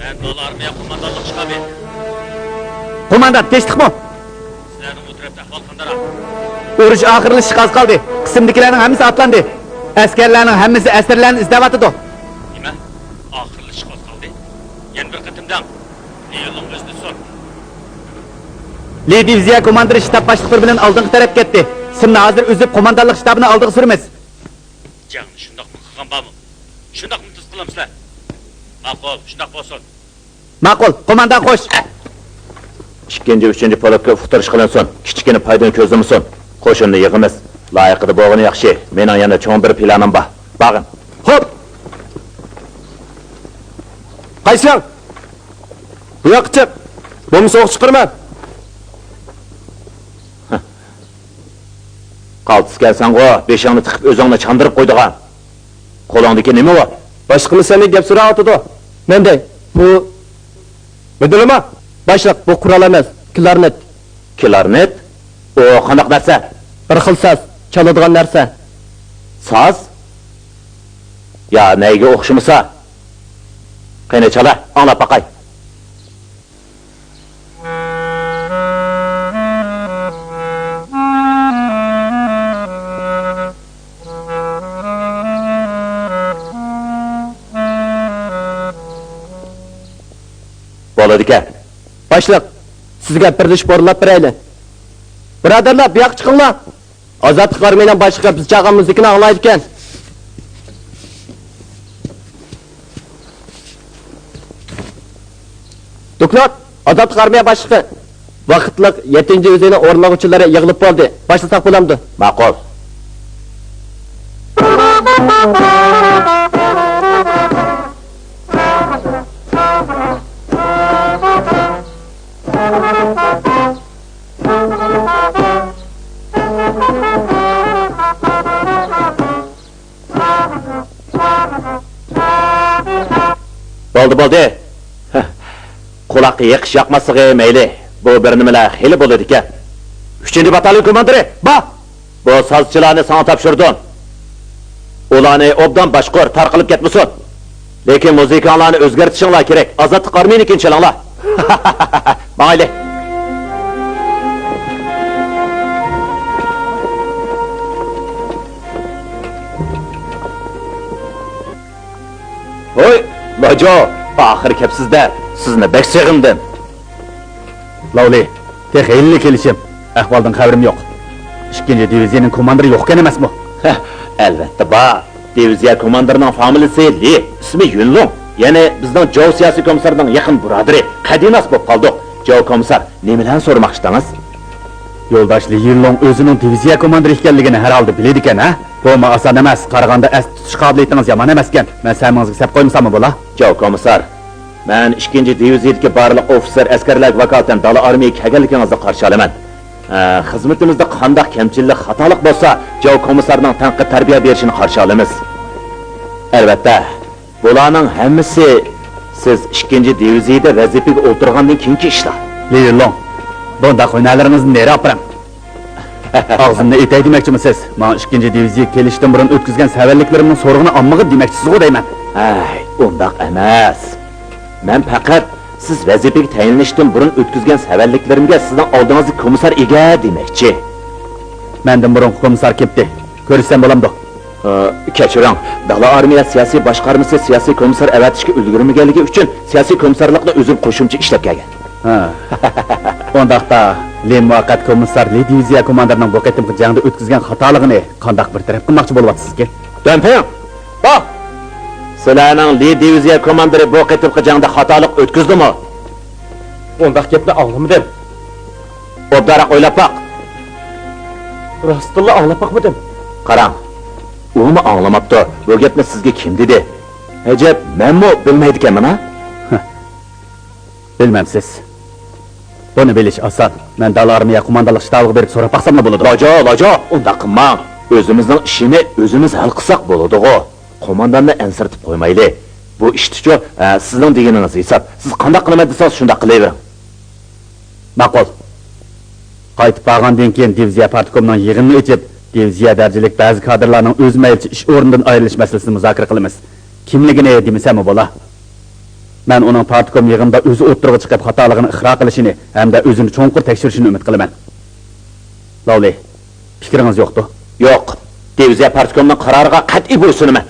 مەن دالا ئارمىيە قوماندانلىق شتابى. قوماندان، تىنچلىقمۇ؟ سىلەرنىڭ ئۇ تەرەپتە ئەھۋال قانداقراق؟ ئۇرۇش ئاخىرلىشىشقا ئاز قالدى. قىسىمدىكىلەرنىڭ ھەممىسى ئاتلاندى. ئەسكەرلەرنىڭ ھەممىسى ئەسىرلەرنى ئىزدەۋاتىدۇ. نېمە؟ ئاخىرلىشىشقا ئاز قالدى؟ يەنە بىر قېتىم دەڭ. لېيوننىڭ ئۆزىنى سون. لى دىۋىزىيە كوماندىرى شتاب باشلىقلىرى بىلەن ئالدىنقى تەرەپكە كەتتى. سىمنى ھازىر ئۈزۈپ، قوماندانلىق شتابىنى ئالدىغا سۈرىمىز. جەڭنى شۇنداقمۇ قىلغان بارمۇ؟ شۇنداقمۇ تۈز قىلامسىلەر؟ ماقۇل، شۇنداق بولسۇن. ماقۇل، قوماندان خوش. ئىككىنچى، ئۈچىنچى پولكقا ئۇقتۇرۇش قىلىنسۇن. كىچىككىنە پايدىنى كۆزلىمىسۇن. قوشۇننى يىغىمىز. لايىقىدا بولغىنى ياخشى. مېنىڭ يەنە چوڭ بىر پىلانىم بار. باغىن. خوپ! قايسىڭ؟ بۇ ياققا چىق! بولمىسا ئوق چىقىرىمەن! قالتىسكەنسەنغۇ، بېشىڭنى تىقىپ ئۆزۈڭنى چاندۇرۇپ قويىدىغان. قولۇڭدىكى نېمە ئۇ؟ باشلىقىمىز سەندىن گەپ سوراۋاتىدۇ. مەندە بۇ مىدىرلىما؟ باشلىق، بۇ قورال ئەمەس، كلارنېت. كلارنېت؟ ئۇ قانداق نەرسە؟ بىر خىل ساز، چالىدىغان نەرسە. ساز؟ يا نەيگە ئوخشىمىسا؟ قېنى چالا، ئاڭلاپ باقاي. بولىدىكەن. باشلىق، سىزگە بىرلىشىپ ئورۇنلاپ بېرەيلى. بۇرادەرلەر، بۇ ياققا چىقىڭلار. ئازادلىق ئارمىيىنىڭ باشلىقى بىز چالغان مۇزىكىنى ئاڭلايدىكەن. دوكلات! ئازادلىق ئارمىيە باشلىقى! ۋاقىتلىق يەتتىنچى دىۋىزىيەنىڭ ئورۇنلىغۇچىلىرى يىغىلىپ بولدى. باشلىساق بولامدۇ؟ ماقۇل. بولدى، بولدى. قۇلاققا يېقىش ياقماسلىقى مەيلى. بۇ بىر نېمىلەر خېلى بولىدىكەن. ئۈچىنچى باتاليون كوماندىرى، با! بۇ سازچىلارنى ساڭا تاپشۇردۇم. ئۇلارنى ئوبدان باشقۇر، تارقىلىپ كەتمىسۇن. لېكىن مۇزىكاڭلارنى ئۆزگەرتىشىڭلار كېرەك. ئازادلىق ئارمىيىنىڭكىنى چېلىڭلار. ماڭايلى. ھوي، لاجو، ئاخىرى كەپسىز-دە، سىزنى بەك سېغىندىم. لاۋلى، تېخى ھېلىلا كېلىشىم. ئەھۋالدىن خەۋىرىم يوق. ئىككىنچى دىۋىزىيەنىڭ كوماندىرى يوقكەن ئەمەسمۇ؟ ھە، ئەلۋەتتە بار. دىۋىزىيە كوماندىرىنىڭ فامىلىسى لى، ئىسمى يۈنلۇڭ. يەنى بىزنىڭ جاۋ سىياسىي كومىسسارنىڭ يېقىن بۇرادىرى، قەدىناس بولۇپ قالدۇق. جاۋ كومىسسار، نېمىلەرنى سورىماقچىدىڭىز؟ يولداش لى يۈنلۇڭ ئۆزىنىڭ دىۋىزىيە كوماندىرى ئىكەنلىكىنى ھەر ھالدا بىلىدىكەن، ھە؟ بۇمۇ ئاسان ئەمەس. قارىغاندا ئەستە تۇتۇش قابىلىيىتىڭىز يامان ئەمەسكەن. مەن سەمىڭىزگە سەپ قويمىساممۇ بولا؟ جاۋ كومىسسار، مەن ئىككىنچى دىۋىزىيىدىكى بارلىق ئوفىتسېر، ئەسكەرلەرگە ۋاكالىتەن دالا ئارمىيەگە كەلگەنلىكىڭىزنى قارشى ئالىمەن. ئە، خىزمىتىمىزدە قانداق كەمچىللىك، خاتالىق بولسا، جاۋ كومىسسارنىڭ تەنقىد، تەربىيە بېرىشىنى قارشى ئالىمىز. ئەلۋەتتە، بۇلارنىڭ ھەممىسى سىز ئىككىنچى دىۋىزىيىدە ۋەزىپىگە ئولتۇرغاندىن كېيىنكى ئىشلار. لى يۈنلۇڭ، بۇنداق ھۈنەرلىرىڭىزنى نېرى ئاپىرىڭ؟ ئاغزىمنى ئېتەي دېمەكچىمۇ سىز؟ ماڭا ئىككىنچى دىۋىزىيە كېلىشتىن بۇرۇن ئۆتكۈزگەن سەۋەنلىكلىرىمنىڭ سورىقىنى ئالمىغىن دېمەكچىسىزغۇ دەيمەن. ھەي، ئۇنداق ئەمەس. مەن پەقەت سىز ۋەزىپىگە تەيىنلىنىشتىن بۇرۇن ئۆتكۈزگەن سەۋەنلىكلىرىمگە سىزنىڭ ئالدىڭىزدا كومىسسار ئىگە دېمەكچى. مەندىن بۇرۇنقى كومىسسار كېتتى. كۆرۈشسەم بولامدۇ؟ ئى، كەچۈرۈڭ، دالا ئارمىيە سىياسىي باشقارمىسى سىياسىي كومىسسار ئەۋەتىشكە ئۈلگۈرمىگەنلىكى ئۈچۈن سىياسىي كومىسسارلىقنى ئۆزۈم قوشۇمچە ئىشلەپ كەلگەن. ھە. ئۇنداقتا، لى مۇۋەققەت كومىسسار لى دىۋىزىيە كوماندىرىنىڭ بۇ قېتىمقى جەڭدە ئۆتكۈزگەن خاتالىقىنى قانداق بىر تەرەپ قىلماقچى بولۇۋاتىسىزكىن؟ دۈەنپىڭ! بو! سىلەرنىڭ لى دىۋىزىيە كوماندىرى بۇ قېتىمقى جەڭدە خاتالىق ئۆتكۈزدىمۇ؟ ئۇنداق گەپنى ئاڭلىمىدىم. ئوبدانراق ئويلاپ باق. راستتىنلا ئاڭلاپ باقمىدىم. قاراڭ، ئۇمۇ ئاڭلىماپتۇ. بۇ گەپنى سىزگە كىم دېدى؟ ئەجەب، مەنمۇ بىلمەيدىكەنمەن ھە؟ بىلمەمسىز؟ بۇنى بىلىش ئاسان. مەن دالا ئارمىيە قوماندانلىق شتابىغا بېرىپ سوراپ باقساملا بولىدۇ. لاجو، لاجو، ئۇنداق قىلماڭ. ئۆزىمىزنىڭ ئىشىنى ئۆزىمىز ھەل قىلساق بولىدىغۇ. قومانداننى ئەنسىرىتىپ قويمايلى. بۇ ئىشتىچۇ، ھە، سىزنىڭ دېگىنىڭىز ھېساب. سىز قانداق قىلىمەن دېسىڭىز، شۇنداق قىلىۋېرىڭ. ماقۇل. قايتىپ بارغاندىن كېيىن دىۋىزىيە پارتكومىنىڭ يىغىنىنى ئېچىپ، دىۋىزىيە دەرىجىلىك بەزى كادىرلارنىڭ ئۆز مەيلىچە ئىش ئورنىدىن ئايرىلىش مەسىلىسىنى مۇزاكىرە قىلىمىز. كىملىكىنى دېمىسەممۇ بولا. مەن ئۇنىڭ پارتكوم يىغىنىدا ئۆزى ئوتتۇرىغا چىقىپ خاتالىقىنى ئىقرار قىلىشىنى ھەمدە ئۆزىنى چوڭقۇر تەكشۈرۈشىنى ئۈمىد قىلىمەن. لاۋلى، پىكرىڭىز يوقتۇ؟ يوق. دىۋىزىيە پارتكومنىڭ قارارىغا قەتئىي بويسۇنىمەن.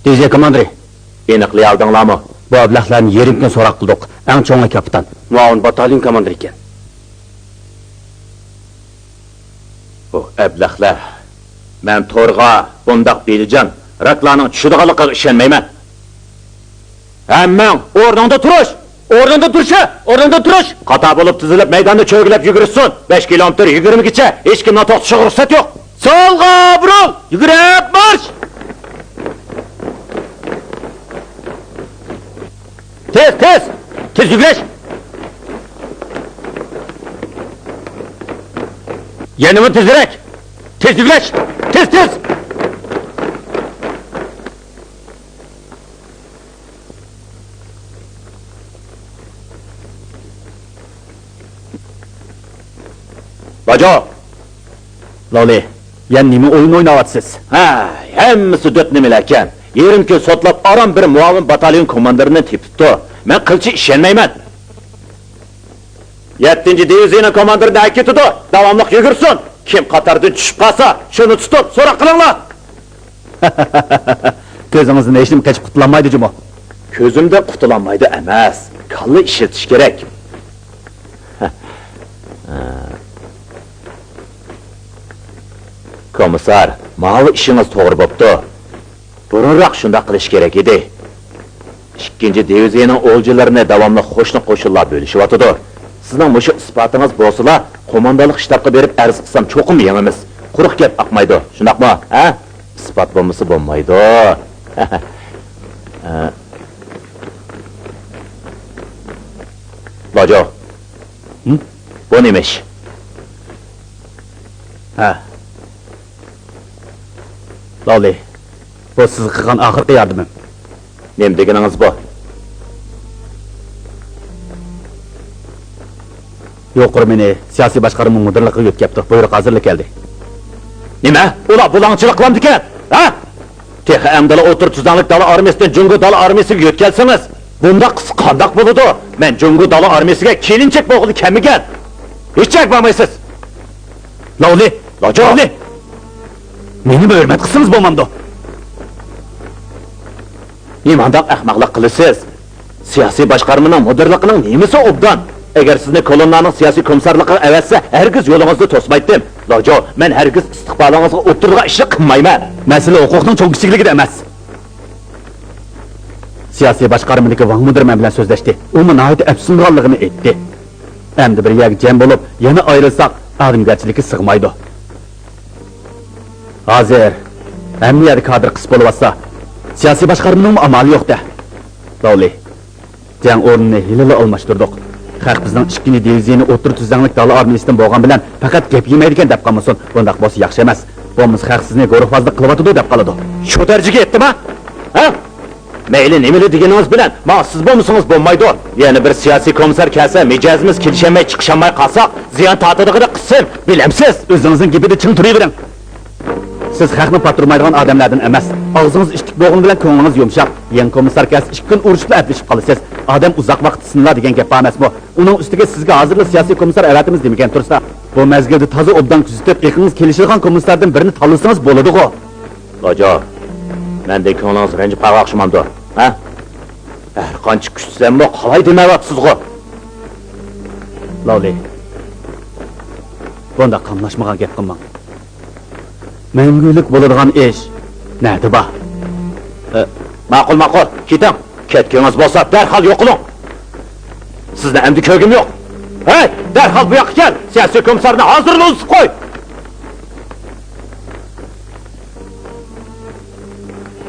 دىۋىزىيە كوماندىرى. ئېنىقلىيالدىڭلارمۇ؟ بۇ ئەبلەخلەرنى يېرىم كۈن سوراق قىلدۇق. ئەڭ چوڭى كاپىتان. مۇئاۋىن باتاليون كوماندىرى ئىكەن. بۇ ئەبلەخلەر. مەن تورغا بۇنداق بېلىجان راكلارنىڭ چۈشىدىغانلىقىغا ئىشەنمەيمەن. ھەممەڭ ئورنۇڭدا تۇرۇش! ئورنۇڭدا تۇرۇش! ئورنۇڭدا تۇرۇش! قاتار بولۇپ تىزىلىپ مەيداندا چۆگىلەپ يۈگۈرۈشسۇن! بەش كىلومېتىر يىگىرمىگىچە ھېچكىمنىڭ توختىشىغا رۇخسەت يوق! سولغا بۇرۇل! يۈگۈرۈپ مارش! تېز، تېز! تېز يۈگۈرۈش! يەنىمۇ تېزرەك! تېز يۈگۈرۈش! تېز، تېز! لاجو! لاۋلى، يەنە نېمە ئويۇن ئويناۋاتىسىز؟ ھە، ھەممىسى دۆت نېمىلەركەن. يېرىم كۈن سوتلاپ، ئاران بىر مۇئاۋىن باتاليون كوماندىرىنى تېپىپتۇ. مەن قىلچە ئىشەنمەيمەن. يەتتىنچى دىۋىزىيىنىڭ كوماندىرى نەگە كېتىدۇ؟ داۋاملىق يۈگۈرسۇن! كىم قاتاردىن چۈشۈپ قالسا، شۇنى تۇتۇپ سوراق قىلىڭلار! كۆزىڭىزدىن ھېچنېمە قېچىپ قۇتۇلالمايدۇ جۇمۇ. كۆزۈمدىن قۇتۇلالمايدۇ ئەمەس، كاللا ئىشلىتىش كېرەك. كومىسسار، ماۋۇ ئىشىڭىز توغرا بوپتۇ. بۇرۇنراق شۇنداق قىلىش كېرەك ئىدى. ئىككىنچى دىۋىزىيەنىڭ ئولجىلىرىنى داۋاملىق قوشنا قوشۇنلار بۆلۈشۈۋاتىدۇ. سىزنىڭ مۇشۇ ئىسپاتىڭىز بولسىلا، قوماندانلىق شتابقا بېرىپ ئەرز قىلسام چوقۇم يېڭىمىز. قۇرۇق گەپ ئاقمايدۇ، شۇنداقمۇ؟ ھە؟ ئىسپات بولمىسا بولمايدۇ. لاجو. ھىم؟ بۇ نېمە ئىش؟ ھە. لاۋلى، بۇ سىزگە قىلغان ئاخىرقى ياردىمىم. نېمە دېگىنىڭىز بۇ؟ يۇقىرى مېنى سىياسىي باشقارما مۇدىرلىقىغا يۆتكەپتۇ. بۇيرۇق ھازىرلا كەلدى. نېمە؟ ئۇلار بۇلاڭچىلىق قىلامدىكەن؟ ھە؟ تېخى ئەمدىلا ئوتتۇرا تۈزلەڭلىك دالا ئارمىيىسىدىن جۇڭگو دالا ئارمىيىسىغا يۆتكەلسىڭىز، بۇنداق قىلسا قانداق بولىدۇ؟ مەن جۇڭگو دالا ئارمىيىسىگە كېلىنچەك بولغىلى كەلمىگەن. ھېچ جايغا بارمايسىز. لاۋلى! لاجا! لاۋلى! مېنىمۇ ھۆرمەت قىلسىڭىز بولمامدۇ؟ نېمانداق ئەخمەقلىق قىلىسىز؟ سىياسىي باشقارمىنىڭ مۇدىرلىقىنىڭ نېمىسى ئوبدان؟ ئەگەر سىزنى كولوننانىڭ سىياسىي كومىسسارلىقىغا ئەۋەتسە، ھەرگىز يولىڭىزنى توسمايتتىم. لاجو، مەن ھەرگىز ئىستىقبالىڭىزغا ئوتتۇرىغا ئىشلىق قىلمايمەن. مەسىلە ھوقۇقنىڭ چوڭ-كىچىكلىكىدە ئەمەس. سىياسىي باشقارمىدىكى ۋاڭ مۇدىر مەن بىلەن سۆزلەشتى. ئۇمۇ ناھايىتى ئەپسۇسلىنىدىغانلىقىنى ئېيتتى. ئەمدى بىر يەرگە جەم بولۇپ، يەنە ئايرىلساق، ئادەمگەرچىلىككە سىغمايدۇ. ھازىر ھەممە يەردە كادىر قىس بولۇۋاتسا، سىياسىي باشقارمىنىڭمۇ ئامالى يوق-دە. لاۋلى، جەڭ ئورنىنى ھېلىلا ئالماشتۇردۇق. خەق بىزنىڭ ئىككىنچى دىۋىزىيىنى ئوتتۇرا تۈزلەڭلىك دالا ئارمىيىسىدىن بولغان بىلەن پەقەت گەپ يېمەيدىكەن دەپ قالمىسۇن. بۇنداق بولسا ياخشى ئەمەس. بولمىسا خەق سىزنى گۇرۇھۋازلىق قىلىۋاتىدۇ دەپ قالىدۇ. شۇ دەرىجىگە يەتتىما؟ ھە؟ مەيلى نېمىلا دېگىنىڭىز بىلەن، ماڭا سىز بولمىسىڭىز بولمايدۇ. يەنە بىر سىياسىي كومىسسار كەلسە، مىجەزىمىز كېلىشەلمەي چىقىشالماي قالساق، زىيان تارتىدىغىنى قىسىم، بىلەمسىز؟ ئۆزىڭىزنىڭ گېپىدە چىڭ تۇرۇۋېرىڭ. سىز خەقنى پات ئۇرمايدىغان ئادەملەردىن ئەمەس. ئاغزىڭىز ئىتتىك بولغىنى بىلەن كۆڭلىڭىز يۇمشاق. يېڭى كومىسسار كەلسە، ئىككى كۈن ئۇرۇشۇپلا ئەپلىشىپ قالىسىز. ئادەم ئۇزاق ۋاقىت سىنىلا دېگەن گەپ بار ئەمەسمۇ؟ ئۇنىڭ ئۈستىگە سىزگە ھازىرلا سىياسىي كومىسسار ئەۋەتىمىز دېمىگەن تۇرسا، بۇ مەزگىلدە تازا ئوبدان كۆزىتىپ، ئېقىڭىز كېلىشىدىغان كومىسساردىن بىرنى تاللىسىڭىز بولىدىغۇ. لاجو، مەندىن كۆڭلىڭىز رەنجىپ قالغان ئوخشىمامدۇ؟ ھە؟ ھەر قانچە كۈتسەممۇ قالاي دېمەيۋاتىسىزغۇ. لاۋلى، بۇنداق قاملاشمىغان گەپ قىلماڭ. مەڭگۈلۈك بولىدىغان ئىش نەدە بار؟ ئە، ماقۇل، ماقۇل، كېتىڭ. كەتكىڭىز بولسا، دەرھال يوقىلىڭ. سىزنى ئەمدى كۆرگۈم يوق. ھەي، دەرھال بۇ ياققا كەل. سىياسىي كومىسسارنى ھازىرلا ئۇزىتىپ قوي.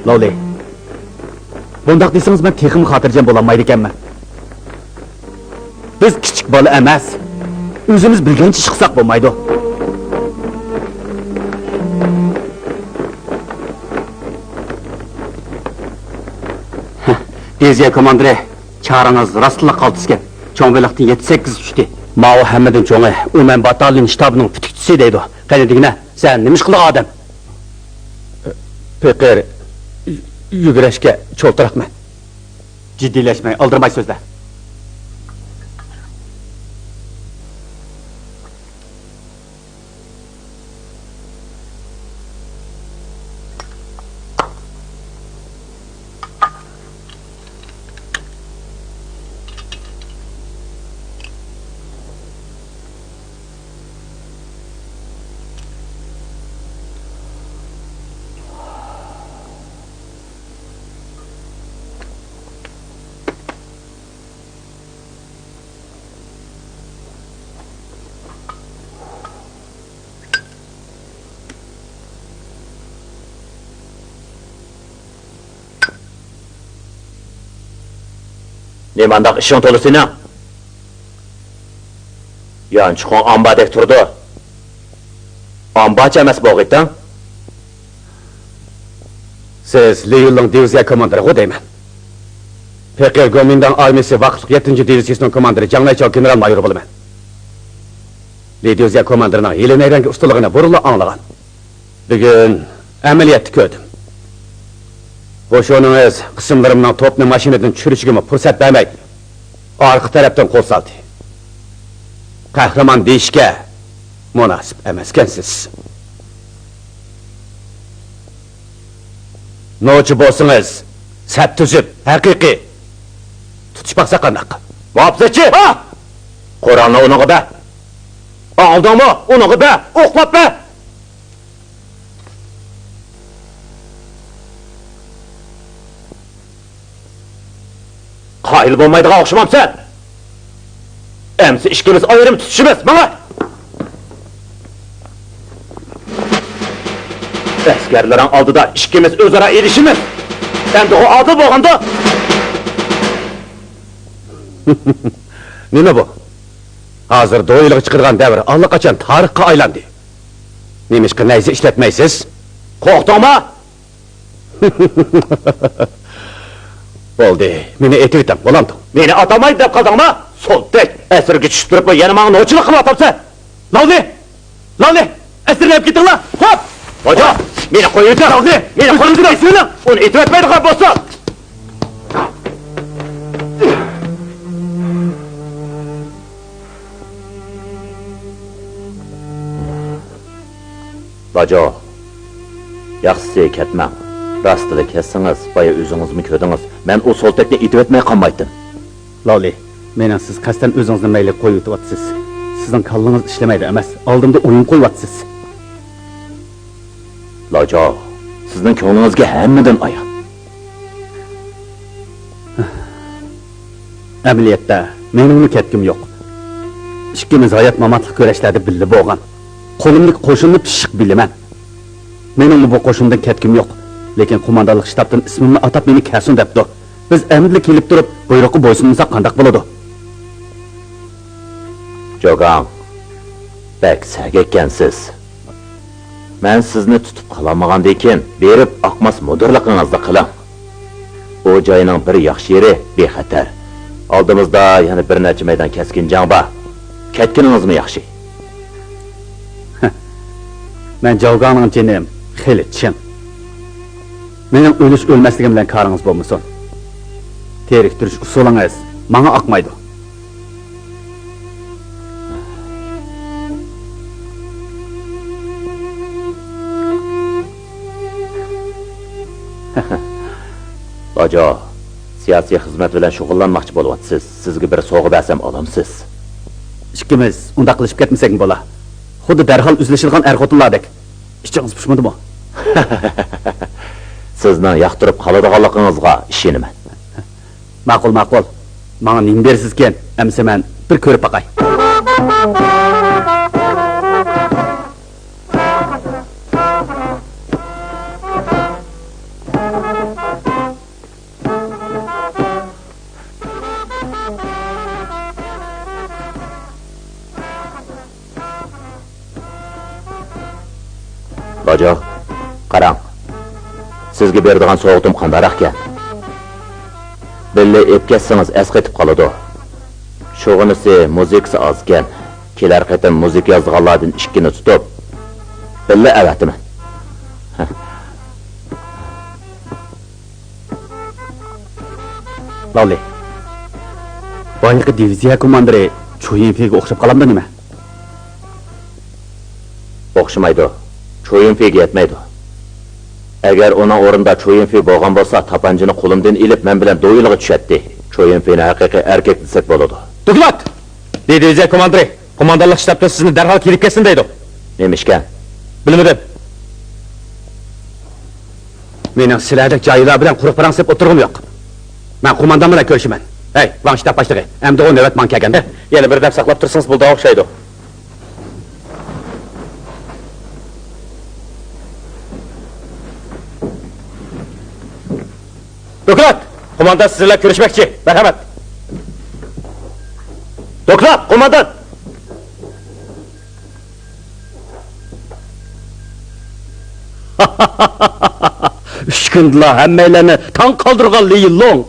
لاۋلى، بۇنداق دېسىڭىز، مەن تېخىمۇ خاتىرجەم بولالمايدىكەنمەن. بىز كىچىك بالا ئەمەس. ئۆزىمىز بىلگەنچە ئىش قىلساق بولمايدۇ. دىۋىزىيە كوماندىرى، چارىڭىز راستلا قالتىسكەن. چوڭ بېلىقتىن يەتتە سەككىز چۈشتى. ماۋۇ ھەممىدىن چوڭى، ئۇ مەن باتاليون شتابىنىڭ پۈتۈكچىسى دەيدۇ. قېنى دېگىنە، سەن نېمە ئىش قىلىدىغان ئادەم؟ پېقىر، يۈگۈرۈشكە چولتىراقمەن. جىددىيلەشمەي، ئالدىرىماي سۆزلە. نېمانداق ئىشىڭ تولا سېنىڭ؟ يانچۇقۇڭ ئامباردەك تۇرىدۇ. ئامبارچى ئەمەس بولغىيتىڭ. سىز لى يۈنلىڭ دىۋىزىيە كوماندىرىغۇ دەيمەن. پېقىر گومىنداڭ ئارمىيىسى ۋاقىتلىق يەتتىنچى دىۋىزىيىسىنىڭ كوماندىرى جاڭ نەيچاۋ گېنېرال مايورى بولىمەن. لى دىۋىزىيە كوماندىرىنىڭ ھىيلە-نەيرەڭگە ئۇستىلىقىنى بۇرۇنلا ئاڭلىغان. بۈگۈن ئەمەلىيەتتە كۆردۈم. قوشۇنىڭىز قىسىملىرىمنىڭ توپنى ماشىنىدىن چۈشۈرۈشىگىمۇ پۇرسەت بەرمەي، ئارقا تەرەپتىن قول سالدى. قەھرىمان دېيىشكە مۇناسىپ ئەمەسكەنسىز. نوچى بولسىڭىز، سەپ تۈزۈپ، ھەقىقىي تۇتۇش باقسا قانداق؟ مۇھاپىزەتچى! ھا! قورالنى ئۇنىڭغا بەر! ئاڭلىدىڭمۇ؟ ئۇنىڭغا بەر! ئوقلاپ بەر! قايىل بولمايدىغان ئوخشىمامسەن؟ ئەمسە ئىككىمىز ئايرىم تۇتۇشىمىز، ماڭا! ئەسكەرلىرىڭ ئالدىدا ئىككىمىز ئۆزئارا ئېلىشىمىز. ئەمدى ئۇ ئادىل بولغاندۇ؟ نېمە بۇ؟ ھازىر دوئېلغا چىقىدىغان دەۋر ئاللىقاچان تارىخقا ئايلاندى. نېمىشقا نەيزە ئىشلەتمەيسىز؟ قورقتۇڭما؟ بولدى، مېنى ئېتىۋېتىڭ، بولامدۇ؟ مېنى ئاتالمايدۇ دەپ قالدىڭما؟ سولتەك! ئەسىرگە چۈشۈپ تۇرۇپمۇ يەنە ماڭا نوچىلىق قىلىۋاتامسەن؟ لاۋلى! لاۋلى! ئەسىرنى ئېلىپ كېتىڭلار! خوپ! خوجا، مېنى قويۇۋېتىڭ! لاۋلى! مېنى قويۇۋېتىڭ! ئۇنى ئېتىۋەتمەيدىغان بولسا! لاجو، ياخشىسى كەتمەڭ. راستىلا كەتسىڭىز، بايا ئۆزىڭىزمۇ كۆردىڭىز، مەن ئۇ سولتەكنى ئېتىۋەتمەي قالمايتتىم. لاۋلى، مېنىڭ سىز قەستەن ئۆزىڭىزنى مەيلىگە قويۇۋېتىۋاتىسىز. سىزنىڭ كاللىڭىز ئىشلىمەيدۇ ئەمەس، ئالدىمدا ئويۇن قويۇۋاتىسىز. لاجو، سىزنىڭ كۆڭلىڭىزگە ھەممىدىن ئايان. ئەمەلىيەتتە، مېنىڭمۇ كەتكۈم يوق. ئىككىمىز ھايات-ماماتلىق كۈرەشلەردە بىللە بولغان. قولۇمدىكى قوشۇننى پىششىق بىلىمەن. مېنىڭمۇ بۇ قوشۇندىن كەتكۈم يوق. لېكىن قوماندانلىق شتابتىن ئىسمىمنى ئاتاپ مېنى كەلسۇن دەپتۇ. بىز ئەمدىلا كېلىپ تۇرۇپ بۇيرۇققا بويسۇنمىساق قانداق بولىدۇ؟ جوگاڭ، بەك سەگەككەنسىز. مەن سىزنى تۇتۇپ قالالمىغاندىن كېيىن، بېرىپ ئاقماس مۇدىرلىقىڭىزنى قىلىڭ. ئۇ جاينىڭ بىر ياخشى يېرى بىخەتەر. ئالدىمىزدا يەنە بىر نەچچە مەيدان كەسكىن جەڭ بار. كەتكىنىڭىزمۇ ياخشى. مەن جاۋگاڭنىڭ جېنىم خېلى چىڭ. مېنىڭ ئۆلۈش-ئۆلمەسلىكىم بىلەن كارىڭىز بولمىسۇن. تېرىكتۈرۈش ئۇسۇلىڭىز ماڭا ئاقمايدۇ. لاجو، سىياسىي خىزمەت بىلەن شۇغۇللانماقچى بولۇۋاتىسىز. سىزگە بىر سوۋغا بەرسەم ئالامسىز؟ ئىككىمىز ئۇنداق قىلىشىپ كەتمىسەكمۇ بولا. خۇددى دەرھال ئۈزۈلۈشىدىغان ئەر-خوتۇنلاردەك. ئىچىڭىز پۇشمىدىمۇ؟ سىزنىڭ ياقتۇرۇپ قالىدىغانلىقىڭىزغا ئىشىنىمەن. ماقۇل، ماقۇل. ماڭا نېمە بېرىسىزكىن؟ ئەمىسە مەن بىر كۆرۈپ باقاي. لاجو، قاراڭ. سىزگە بېرىدىغان سوۋغىتىم قانداقراقكەن؟ بىللە ئېلىپ كەتسىڭىز ئەسقېتىپ قالىدۇ. شۇغىنىسى مۇزىكىسى ئازكەن. كېلەر قېتىم مۇزىكا يازىدىغانلاردىن ئىككىنى تۇتۇپ، بىللە ئەۋەتىمەن. لاۋلى، بايىقى دىۋىزىيە كوماندىرى چۇيىنفېيگە ئوخشاپ قالامدۇ نېمە؟ ئوخشىمايدۇ. چۇيىنفېيگە يەتمەيدۇ. ئەگەر ئۇنىڭ ئورنىدا چۇيىنفېي بولغان بولسا، تاپانچىنى قولۇمدىن ئېلىپ، مەن بىلەن دوئېلغا چۈشەتتى. چۇيىنفېينى ھەقىقىي ئەركەك دېسەك بولىدۇ. دوكلات! دىۋىزىيە كوماندىرى، قوماندانلىق شتابتىن سىزنى دەرھال كېلىپ كەتسۇن دەيدۇ. نېمىشكەن؟ بىلمىدىم. مېنىڭ سىلەردەك جاھىللار بىلەن قۇرۇق پاراڭ سېلىپ ئولتۇرغۇم يوق. مەن قوماندان بىلەن كۆرۈشىمەن. ھەي، ۋاڭ شتاب باشلىقى، ئەمدىغۇ نۆۋەت ماڭا كەلگەندە. يەنە بىردەم ساقلاپ تۇرسىڭىز بولىدىغان ئوخشايدۇ. دوكلات! قوماندان سىز بىلەن كۆرۈشمەكچى. مەرھەمەت. دوكلات، قوماندان! ئۈچ كۈندىلا ھەممەيلەننى تاڭ قالدۇرغان لى يىنلۇڭ.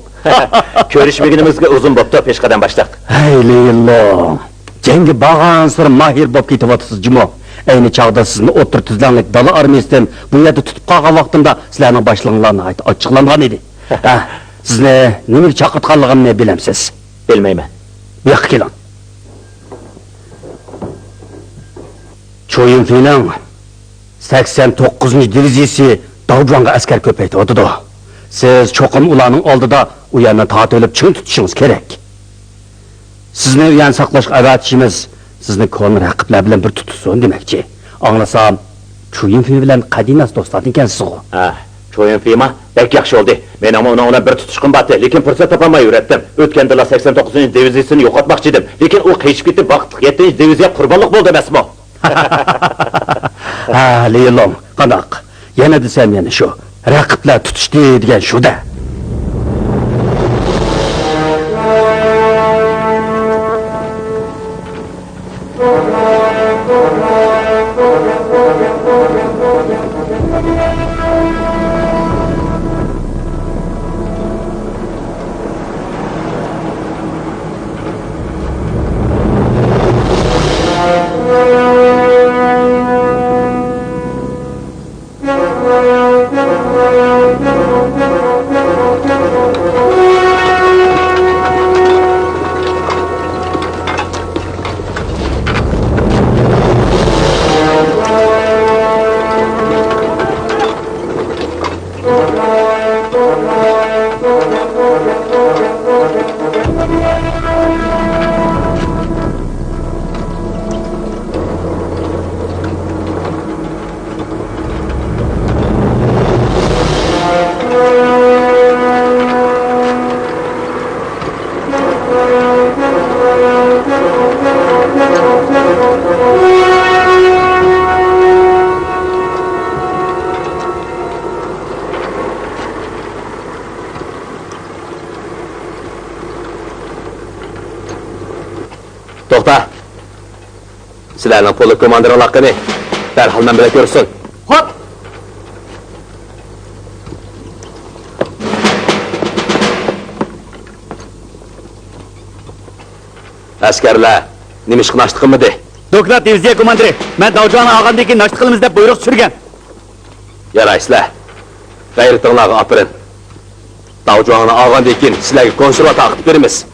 كۆرۈشمىگىنىمىزگە ئۇزۇن بوپتۇ، پېشقەدەم باشلىق. ھەي، لى يىنلۇڭ. جەڭگە بارغانسېرى ماھىر بولۇپ كېتىۋاتىسىز جۇمۇ. ئەينى چاغدا سىزنى ئوتتۇرا تۈزلەڭلىك دالا ئارمىيىسىدىن بۇ يەردە تۇتۇپ قالغان ۋاقتىمدا سىلەرنىڭ باشلىقىڭلار ناھايىتى ئاچچىقلانغان ئىدى. ھە، سىزنى نېمىگە چاقىرتقانلىقىمنى بىلەمسىز؟ بىلمەيمەن. بۇ ياققا كېلىڭ. چۇيىنفېينىڭ سەكسەن توققۇزىنچى دىۋىزىيىسى داۋجۇەنغا ئەسكەر كۆپەيتىۋاتىدۇ. سىز چوقۇم ئۇلارنىڭ ئالدىدا ئۇ يەرنى تارتىۋېلىپ چىڭ تۇتۇشىڭىز كېرەك. سىزنى ئۇ يەرنى ساقلاشقا ئەۋەتىشىمىز سىزنى كونا رەقىبلەر بىلەن بىر تۇتۇشسۇن دېمەكچى. ئاڭلىسام، چۇيىنفېي بىلەن قەدىناس دوستلاردىن ئىكەنسىزغۇ؟ ھە، چۇيىنفېيما؟ بەك ياخشى بولدى. مېنىڭمۇ ئۇنىڭ بىلەن بىر تۇتۇشقۇم بارتى، لېكىن پۇرسەت تاپالماي يۈرەتتىم. ئۆتكەندىلا سەكسەن توققۇزىنچى دىۋىزىيىسىنى يوقاتماقچى ئىدىم، لېكىن ئۇ قېچىپ كېتىپ، ۋاقىتلىق يەتتىنچى دىۋىزىيە قۇربانلىق بولدى ئەمەسمۇ؟ ھە، لى يىنلۇڭ، قانداق؟ يەنە دېسەم يەنە شۇ. رەقىبلەر تۇتۇشتى دېگەن شۇ-دە. توختا! سىلەرنىڭ پولك كوماندىرىڭلار قېنى؟ دەرھال مەن بىلەن كۆرۈشسۇن. خوپ! ئەسكەرلەر نېمىشقا ناشتا قىلمىدى؟ دوكلات دىۋىزىيە كوماندىرى، مەن داۋجۇاڭنى ئالغاندىن كېيىن ناشتا قىلىمىز دەپ بۇيرۇق چۈشۈرگەن. يارايسىلەر. غەيرىتىڭلارغا ئاپىرىن. داۋجۇاڭنى ئالغاندىن كېيىن سىلەرگە كونسېرۋا تارقىتىپ بېرىمىز.